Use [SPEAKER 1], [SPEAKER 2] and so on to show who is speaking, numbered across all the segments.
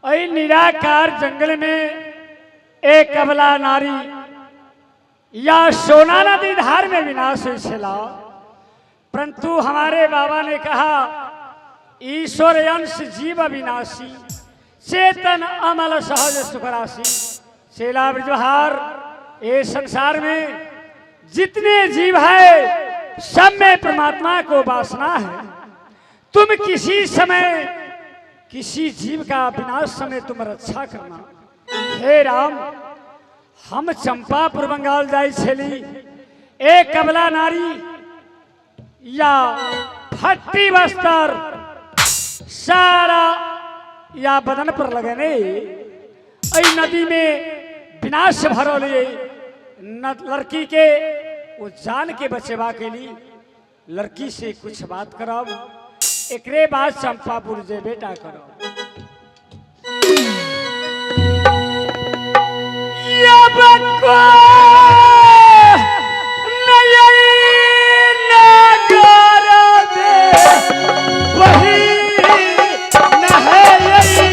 [SPEAKER 1] एहि निराकार जंगल में एक अबला नारी या सोना नदी धार में विनाश हुई छला, परंतु हमारे बाबा ने कहा ईश्वर अंश जीव अविनाशी चेतन अमल सहज सुखराशि। चेला ब्रजहार, ये संसार में जितने जीव है सब में परमात्मा को वासना है। तुम किसी समय किसी जीव का विनाश समय तुम रक्षा करना। हे राम, हम चंपापुर बंगाल जाई छली, एक कबला नारी या फट्टी बस्तर सारा या बदन पर लगने एहि नदी में विनाश भरल ये लड़की के वो जान के बचेबा के लिए लड़की से कुछ बात करब, एकरे बाद चंपापुर जे बेटा करब। या बको नयई नगर में वही नहयई।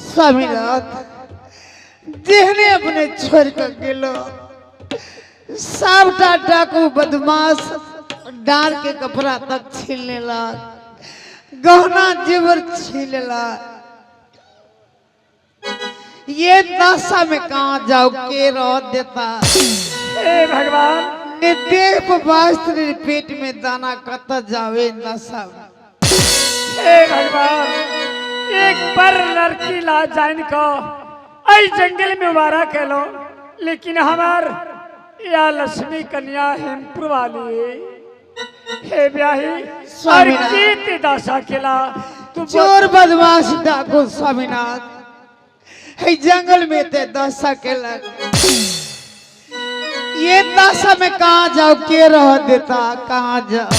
[SPEAKER 2] स्वामीनाथ, जेहने अपने छोड़ कर गेलो सबटा डाकू बदमाश डार के कपड़ा तक छीन लेलक, गहना जेवर छीन लेलक। ये दशा में कहाँ जाओ के रह देता।
[SPEAKER 1] हे भगवान,
[SPEAKER 2] निदेह पर पेट में दाना कत जावे नशा।
[SPEAKER 1] हे भगवान, एक पर लड़की ला जान को आई जंगल में उबारा केलो, लेकिन हमार या लक्ष्मी कन्या हेमपुर वाली हे ब्याही और कीर्ति दशा केला तू
[SPEAKER 2] चोर बदमाश डाकू। स्वामीनाथ, हे जंगल में ते दशा केला, ये दशा में कहाँ जाओ के रह देता, कहाँ जाओ।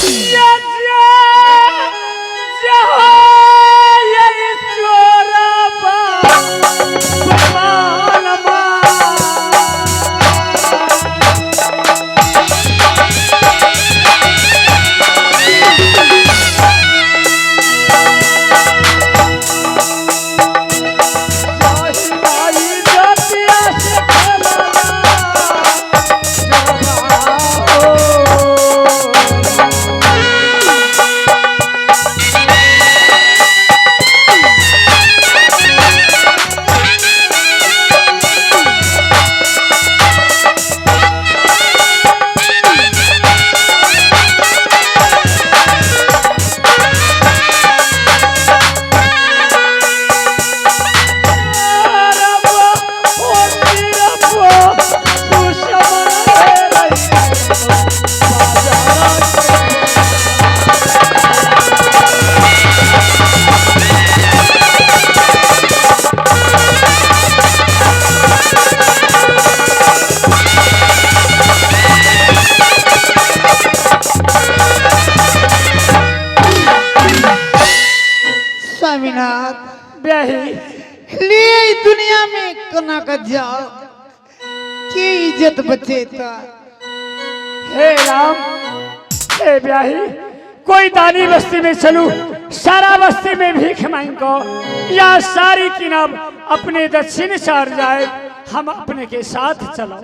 [SPEAKER 1] Oh।
[SPEAKER 2] में कोना के जाओ के इज्जत बचेता।
[SPEAKER 1] हे राम, हे ब्याही, कोई दानी बस्ती में चलू, सारा बस्ती में भीख मांग को या सारी किनब अपने दक्षिण चार जाए, हम अपने के साथ चलो।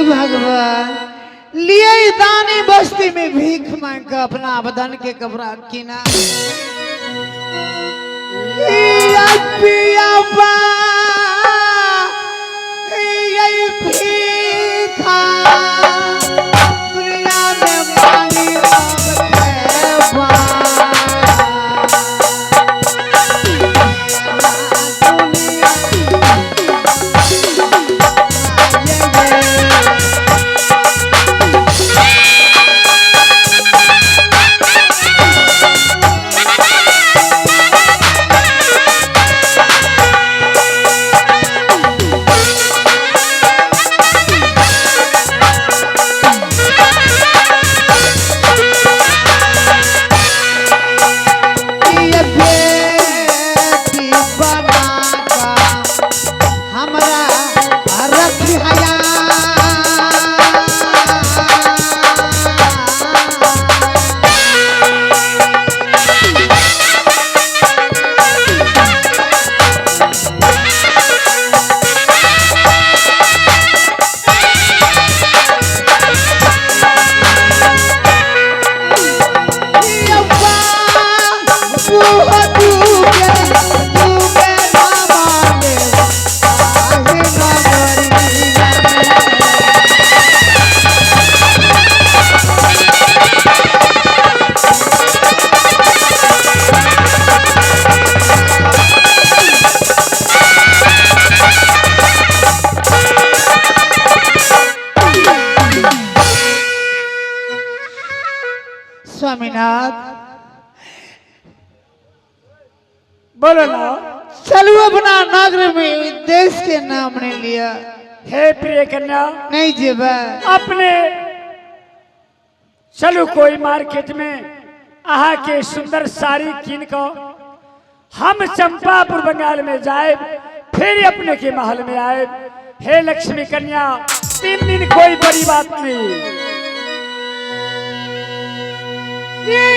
[SPEAKER 2] भगवान लिए दानी बस्ती में भीख मांग कर अपना बदन के कपड़ा किना। दुनिया में मांगी स्वामीनाथ
[SPEAKER 1] बोलो ना,
[SPEAKER 2] चलो अपना नगर में देश के नाम ने लिया।
[SPEAKER 1] हे प्रिय कन्या,
[SPEAKER 2] नहीं जेबा
[SPEAKER 1] अपने चलो कोई मार्केट में आहा के सुंदर साड़ी किन को हम चंपापुर बंगाल में जाए, फिर अपने के महल में आए। हे लक्ष्मी कन्या, 3 दिन कोई बड़ी बात नहीं।
[SPEAKER 2] ये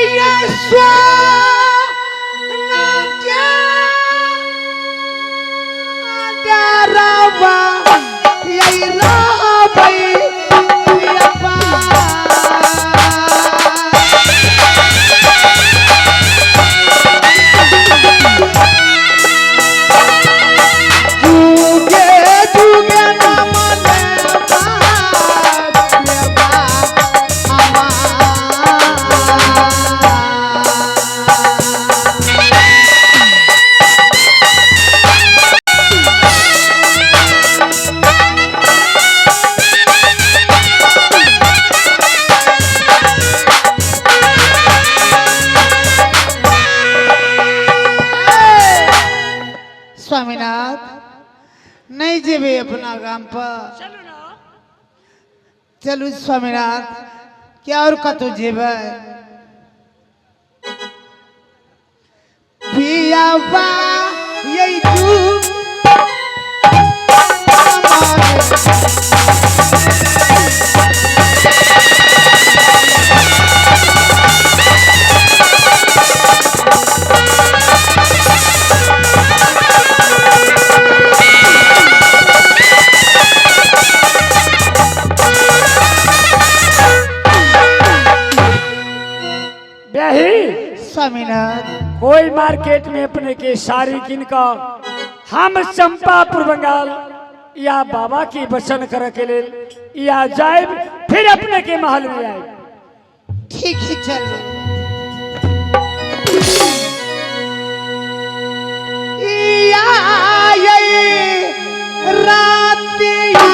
[SPEAKER 2] जेबे अपना गाम पर।
[SPEAKER 1] चलू ना।
[SPEAKER 2] चलू स्वामीनाथ, क्या और कतौ जेबे? पियावा यही तू
[SPEAKER 1] ब्याही
[SPEAKER 2] स्वामीनाथ,
[SPEAKER 1] कोई मार्केट में अपने के साड़ी किन का हम चंपापुर बंगाल या बाबा की वचन करे के लेल या जाए, फिर अपने के महल में आए।
[SPEAKER 2] ठीक है चलो। या ये रात या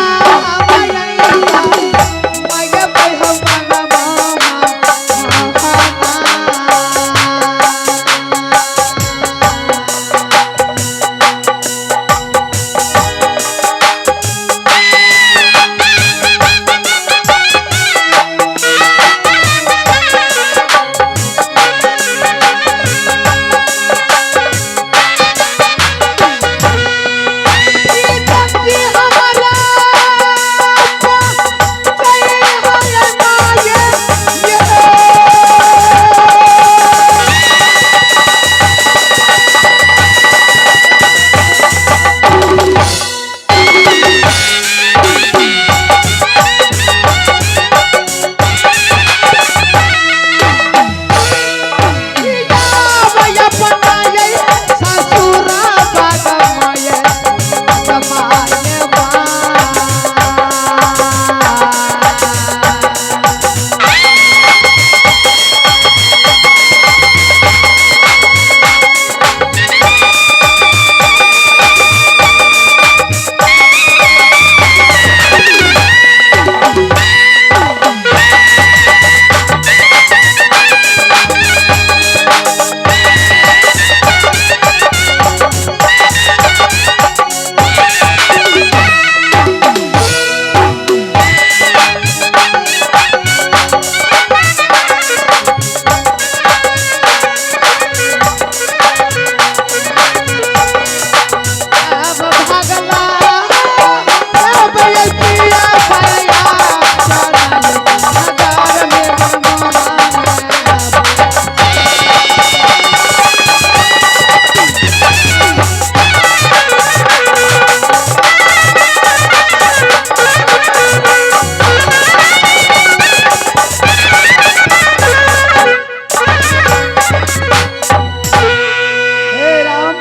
[SPEAKER 1] हे राम,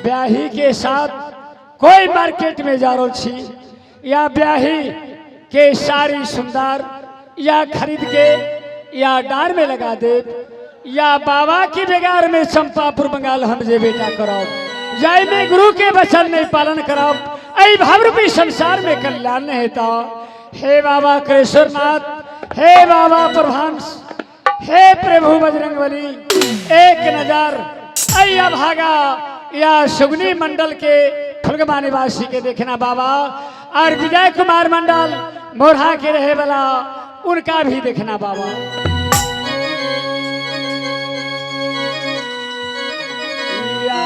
[SPEAKER 1] ब्याही के साथ कोई मार्केट में जा रहा छी या ब्याही के साड़ी सुंदर या खरीद के या डार में लगा दे या बाबा की बेगार में चंपापुर बंगाल हम जे बेटा कराओ, जाय में गुरु के वचन नहीं पालन कराओ, ऐ भावरूपी संसार में कल्याण नहीं होता। हे बाबा केश्वरनाथ, हे बाबा प्रभांस, हे प्रभु बजरंगबली, एक नजर ऐ अभागा या सुगनी मंडल के फुलगमा निवासी के देखना बाबा, और विजय कुमार मंडल मोरहा के रहे वाला उनका भी देखना बाबा। या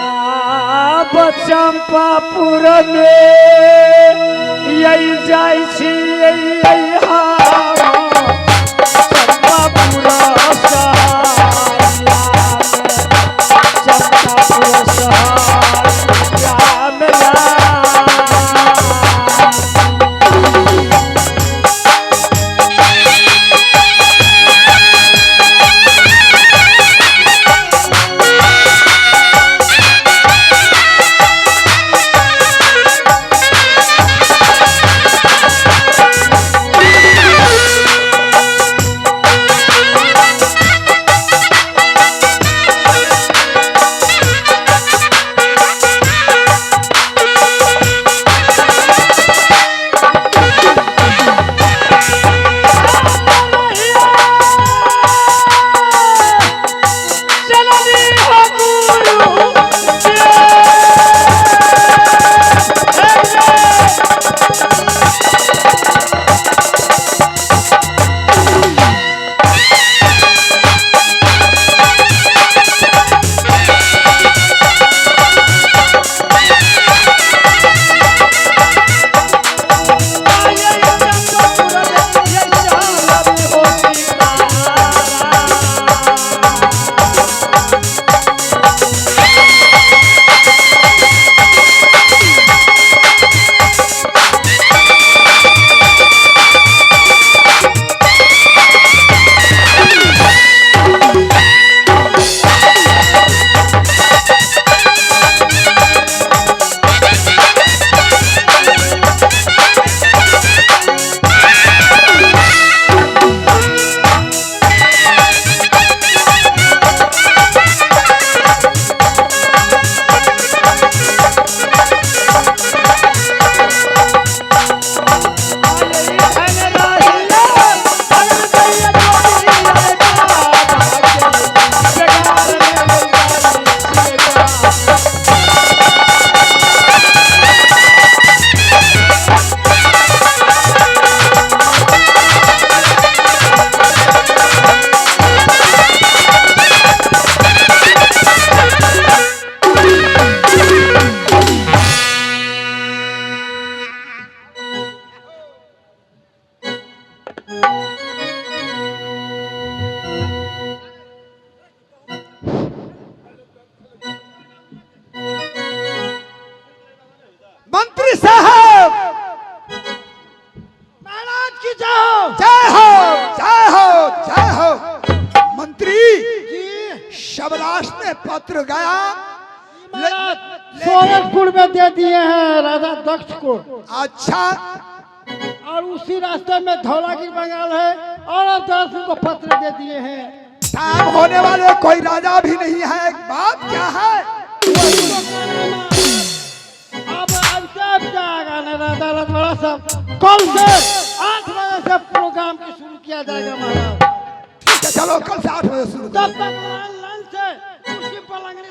[SPEAKER 1] चंपापुर में यही जाय छी चंपापुर चंपापुर शहरिया में।
[SPEAKER 2] Yeah.
[SPEAKER 3] में पत्र गया।
[SPEAKER 4] महाराज सोरठपुर में दे दिए हैं राजा दक्ष को।
[SPEAKER 3] अच्छा।
[SPEAKER 4] और उसी रास्ते में धौलागिर बंगाल है और दर्शन को पत्र दे दिए हैं।
[SPEAKER 3] टाइम होने वाले कोई राजा भी नहीं है, बात क्या है?
[SPEAKER 4] अब अब जब जाएगा ना राजा रजवाड़ा सब, कल से 8 बजे से प्रोग्राम की शुरू किया जाएगा महाराज।
[SPEAKER 3] ठीक है, चलो कल से 8 बजे शुरू
[SPEAKER 4] तब
[SPEAKER 3] करो।
[SPEAKER 4] तक लाइन लाइन से कुर्सी पलंग